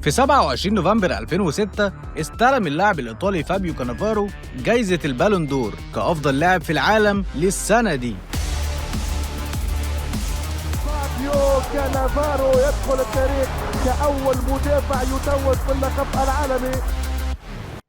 في 27 نوفمبر 2006 استلم اللاعب الإيطالي فابيو كانافارو جايزة البالون دور كأفضل لاعب في العالم للسنة دي. فابيو كانافارو يدخل التاريخ كأول مدافع يتوج باللقب العالمي.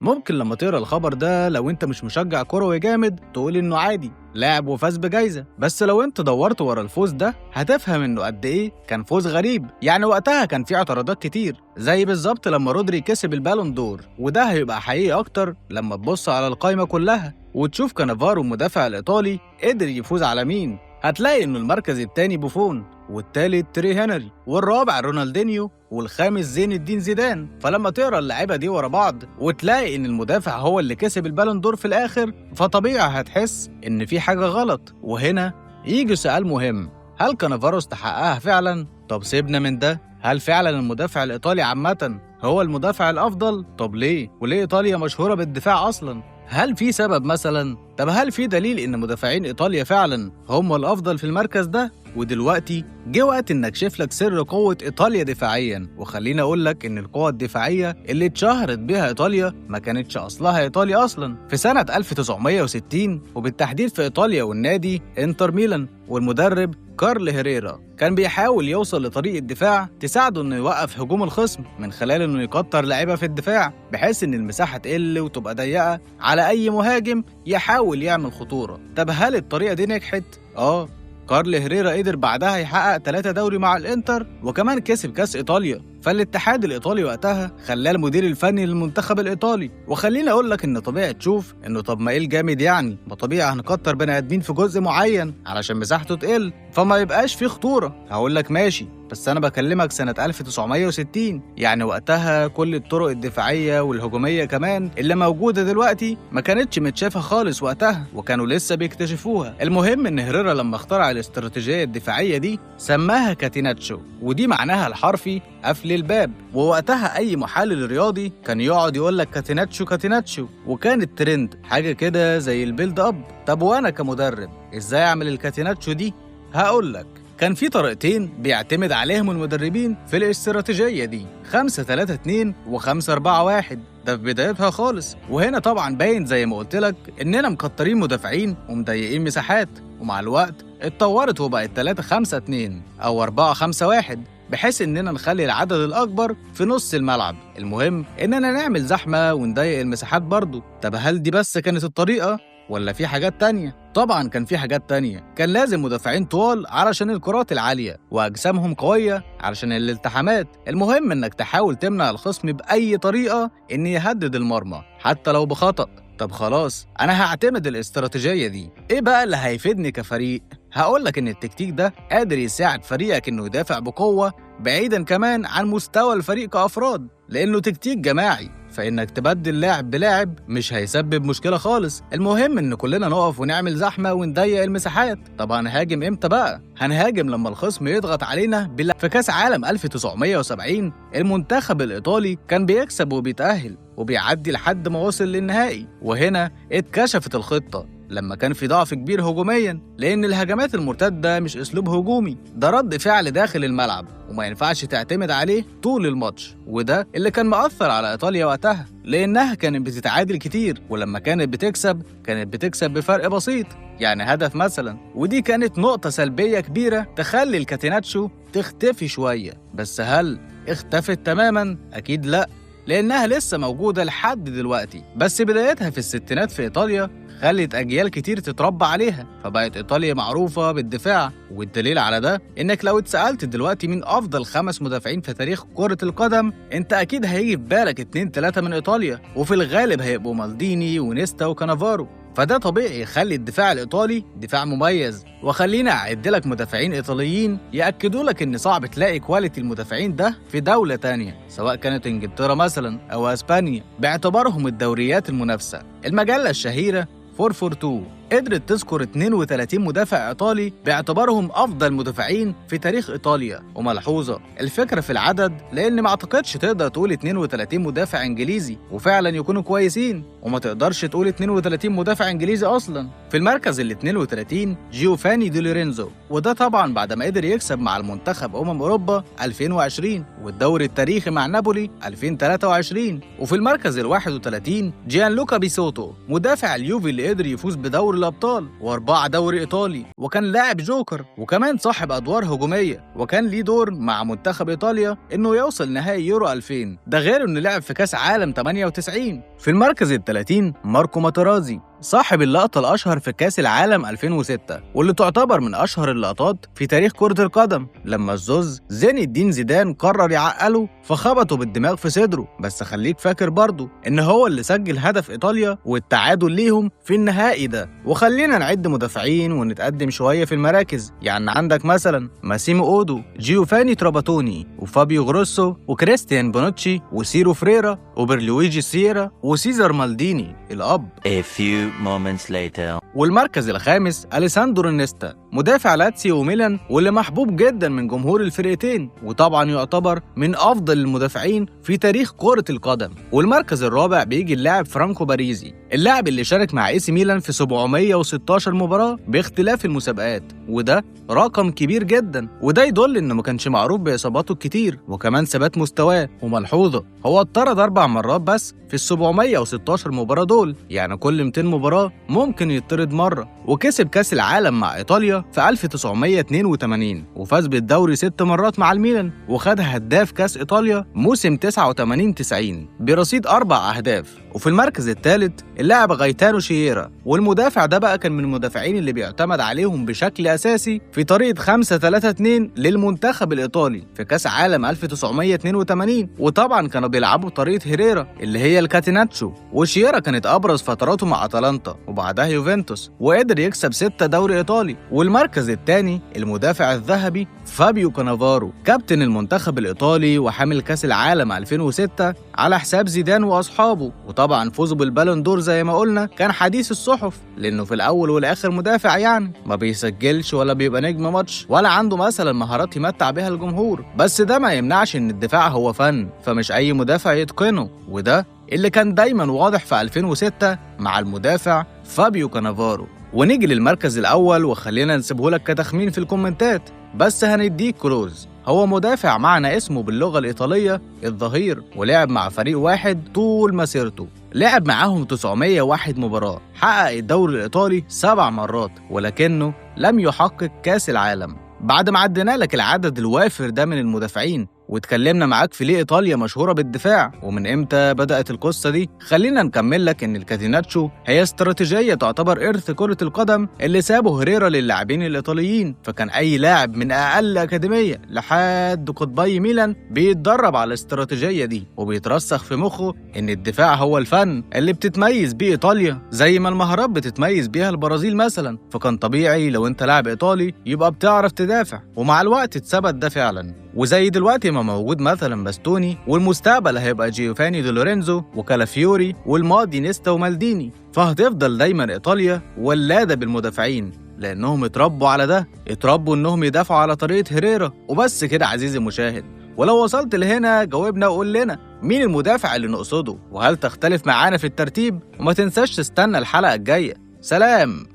ممكن لما تقرا الخبر ده لو انت مش مشجع كروي جامد تقول انه عادي، لاعب وفاز بجايزه، بس لو انت دورت ورا الفوز ده هتفهم انه قد ايه كان فوز غريب. يعني وقتها كان في اعتراضات كتير، زي بالظبط لما رودري كسب البالون دور، وده هيبقى حقيقي اكتر لما تبص على القايمة كلها وتشوف كانافارو المدافع الايطالي قدر يفوز على مين. هتلاقي انه المركز الثاني بوفون، والثالث تيري هنري، والرابع رونالدينيو، والخامس زين الدين زيدان. فلما تقرا اللعيبة دي ورا بعض وتلاقي ان المدافع هو اللي كسب البالون دور في الاخر، فطبيعي هتحس ان في حاجة غلط. وهنا يجي سؤال مهم، هل كانافارو استحقها فعلا؟ طب سيبنا من ده، هل فعلا المدافع الايطالي عامة هو المدافع الافضل؟ طب ليه؟ وليه ايطاليا مشهورة بالدفاع اصلا؟ هل في سبب مثلا؟ طب هل في دليل ان مدافعين ايطاليا فعلا هم الافضل في المركز ده؟ ودلوقتي جه وقت ان اكشف لك سر قوة ايطاليا دفاعيا. وخليني اقول لك ان القوة الدفاعية اللي اتشهرت بها ايطاليا ما كانتش اصلها ايطاليا اصلا. في سنة 1960 وبالتحديد في ايطاليا والنادي انتر ميلان والمدرب كارل هيريرا كان بيحاول يوصل لطريقة دفاع تساعده انه يوقف هجوم الخصم من خلال انه يكتر لعيبة في الدفاع بحيث ان المساحة تقل وتبقى ضيقة على اي مهاجم يحاول يعمل خطورة. طب هل الطريقة دي نجحت؟ اه، كارل هيريرا قدر بعدها يحقق 3 دوري مع الانتر وكمان كسب كاس ايطاليا، فالاتحاد الايطالي وقتها خلاه المدير الفني للمنتخب الايطالي. وخليني اقول لك ان طبيعي تشوف انه طب ما ايه الجامد يعني، ما طبيعي هنكتر بني ادمين في جزء معين علشان مساحته تقل فما يبقاش فيه خطورة. هقول لك ماشي، بس انا بكلمك سنة 1960، يعني وقتها كل الطرق الدفاعية والهجوميه كمان اللي موجودة دلوقتي ما كانتش متشافه خالص وقتها، وكانوا لسه بيكتشفوها. المهم ان هيريرا لما اخترع الاستراتيجية الدفاعية دي سماها كاتيناتشو، ودي معناها الحرفي قفل الباب. ووقتها اي محلل رياضي كان يقعد يقول لك كاتيناتشو كاتيناتشو، وكان الترند حاجة كده زي ال build up. طب وانا كمدرب ازاي اعمل الكاتيناتشو دي؟ هقول لك، كان في طريقتين بيعتمد عليهم المدربين في الاستراتيجية دي، 5-3-2 و5-4-1، ده في بدايتها خالص. وهنا طبعا باين زي ما قلت لك اننا مكترين مدافعين ومضيقين مساحات، ومع الوقت اتطورت وبقت 3-5-2 او 4-5-1 بحيث اننا نخلي العدد الاكبر في نص الملعب. المهم اننا نعمل زحمة ونضيق المساحات برضو. طب هل دي بس كانت الطريقة ولا في حاجات تانية؟ طبعا كان في حاجات تانية، كان لازم مدافعين طوال علشان الكرات العالية وأجسامهم قوية علشان الالتحامات. المهم إنك تحاول تمنع الخصم بأي طريقة إن يهدد المرمى حتى لو بخطأ. طب خلاص أنا هعتمد الاستراتيجية دي، إيه بقى اللي هيفيدني كفريق؟ هقولك إن التكتيك ده قادر يساعد فريقك إنه يدافع بقوة بعيداً كمان عن مستوى الفريق كأفراد، لأنه تكتيك جماعي، فإنك تبدل لاعب بلاعب مش هيسبب مشكلة خالص. المهم إن كلنا نقف ونعمل زحمة ونضيق المساحات. طب هنهاجم إمتى بقى؟ هنهاجم لما الخصم يضغط علينا. في كأس عالم 1970 المنتخب الإيطالي كان بيكسب وبيتأهل وبيعدي لحد ما وصل للنهائي، وهنا اتكشفت الخطة لما كان في ضعف كبير هجوميا، لأن الهجمات المرتدة مش أسلوب هجومي، ده رد فعل داخل الملعب وما ينفعش تعتمد عليه طول الماتش. وده اللي كان مأثر على إيطاليا وقتها، لأنها كانت بتتعادل كتير، ولما كانت بتكسب كانت بتكسب بفرق بسيط، يعني هدف مثلا، ودي كانت نقطة سلبية كبيرة تخلي الكاتيناتشو تختفي شوية. بس هل اختفت تماما؟ أكيد لأ، لأنها لسه موجودة لحد دلوقتي، بس بدايتها في الستينات في إيطاليا خلت أجيال كتير تتربى عليها، فبقت إيطاليا معروفة بالدفاع. والدليل على ده إنك لو اتسألت دلوقتي مين أفضل 5 مدافعين في تاريخ كرة القدم، أنت أكيد هيجي في بالك 2-3 من إيطاليا، وفي الغالب هيبقوا مالديني ونيستا وكانافارو. فده طبيعي يخلي الدفاع الإيطالي دفاع مميز. وخلينا أعد لك مدافعين إيطاليين يأكدوا لك إن صعب تلاقي quality المدافعين ده في دولة تانية، سواء كانت إنجلترا مثلا أو أسبانيا، باعتبارهم الدوريات المنافسة. المجلة الشهيرة 442 قدرت تذكر 32 مدافع إيطالي باعتبارهم أفضل مدافعين في تاريخ إيطاليا. وملحوظة الفكرة في العدد، لأن ما أعتقدش تقدر تقول 32 مدافع إنجليزي وفعلا يكونوا كويسين، وما تقدرش تقول 32 مدافع إنجليزي أصلا. في المركز ال 32 جيوفاني دي لورينزو، وده طبعا بعد ما قدر يكسب مع المنتخب أوروبا 2020 والدوري التاريخي مع نابولي 2023. وفي المركز ال 31 جيانلوكا بيسوتو، مدافع اليوفي اللي قدر يفوز بدوري الأبطال و4 دوري إيطالي، وكان لاعب جوكر وكمان صاحب أدوار هجومية، وكان ليه دور مع منتخب إيطاليا إنه يوصل نهائي يورو 2000، ده غير إنه لعب في كأس عالم 98. في المركز ال 30 ماركو ماترازي، صاحب اللقطة الأشهر في كأس العالم 2006 واللي تعتبر من أشهر اللقطات في تاريخ كرة القدم، لما الزوز زين الدين زيدان قرر يعقله فخبطه بالدماغ في صدره. بس خليك فاكر برضه إن هو اللي سجل هدف إيطاليا والتعادل ليهم في النهائي ده. وخلينا نعد مدافعين ونتقدم شوية في المراكز، يعني عندك مثلا ماسيمو أودو، جيوفاني تراباتوني، وفابيو غروسو، وكريستيان بونوتشي، وسيرو فريرا، وبرلويجي سيرا، وسيزر مالديني الأب. A few moments later. والمركز الخامس أليساندرو نيستا، مدافع لاتسيو وميلان واللي محبوب جدا من جمهور الفرقتين، وطبعا يعتبر من أفضل المدافعين في تاريخ كرة القدم. والمركز الرابع بيجي اللاعب فرانكو باريزي، اللاعب اللي شارك مع اي سي ميلان في 716 مباراة باختلاف المسابقات، وده رقم كبير جدا، وده يدل انه ما كانش معروف باصاباته الكتير وكمان ثبات مستواه. وملحوظة، هو اتطرد 4 مرات بس في ال 716 مباراة دول، يعني كل 200 مباراة ممكن يطرد مرة. وكسب كاس العالم مع ايطاليا في 1982، وفاز بالدوري 6 مرات مع الميلان، وخد هداف كاس ايطاليا موسم 89-90 برصيد 4 أهداف. وفي المركز الثالث اللاعب غايتانو شييرا، والمدافع ده بقى كان من المدافعين اللي بيعتمد عليهم بشكل اساسي في طريقه 5-3-2 للمنتخب الايطالي في كاس عالم 1982، وطبعا كانوا بيلعبوا بطريقة هيريرا اللي هي الكاتيناتشو. وشييرا كانت ابرز فتراته مع اتلانتا وبعدها يوفنتوس، وقدر يكسب 6 دوري ايطالي. والمركز الثاني المدافع الذهبي فابيو كانافارو، كابتن المنتخب الايطالي وحامل كاس العالم 2006 على حساب زيدان واصحابه، وطبعا فوزه بالبالون دور زي ما قلنا كان حديث الصحف، لانه في الاول والاخر مدافع، يعني ما بيسجلش ولا بيبقى نجم ماتش ولا عنده مثلا مهارات يمتع بها الجمهور، بس ده ما يمنعش ان الدفاع هو فن، فمش اي مدافع يتقنه، وده اللي كان دايما واضح في 2006 مع المدافع فابيو كانافارو. ونيجي للمركز الاول، وخلينا نسيبه لك كتخمين في الكومنتات، بس هنديك clue. هو مدافع معنى اسمه باللغة الإيطالية الظهير، ولعب مع فريق واحد طول مسيرته، لعب معاهم 901 مباراة، حقق الدوري الإيطالي 7 مرات، ولكنه لم يحقق كاس العالم. بعد ما عدينا لك العدد الوافر ده من المدافعين واتكلمنا معاك في ليه إيطاليا مشهورة بالدفاع ومن إمتى بدأت القصة دي، خلينا نكمل لك إن الكاتيناتشو هي استراتيجية تعتبر إرث كرة القدم اللي سابه هيريرا للاعبين الإيطاليين، فكان أي لاعب من أقل أكاديمية لحد قطبي ميلان بيتدرب على الاستراتيجية دي، وبيترسخ في مخه إن الدفاع هو الفن اللي بتتميز بيه إيطاليا زي ما المهارات بتتميز بيها البرازيل مثلا، فكان طبيعي لو أنت لاعب إيطالي يبقى بتعرف تدافع، ومع الوقت اتثبت ده فعلا. وزي دلوقتي ما موجود مثلا باستوني، والمستقبل هيبقى جيوفاني دي لورينزو وكالافيوري، والماضي نيستا ومالديني، فهتفضل دايما ايطاليا ولاده بالمدافعين لانهم اتربوا على ده، اتربوا انهم يدافعوا على طريقه هيريرا. وبس كده عزيزي المشاهد، ولو وصلت لهنا جاوبنا وقول لنا مين المدافع اللي نقصده، وهل تختلف معانا في الترتيب؟ وما تنساش تستنى الحلقة الجاية. سلام.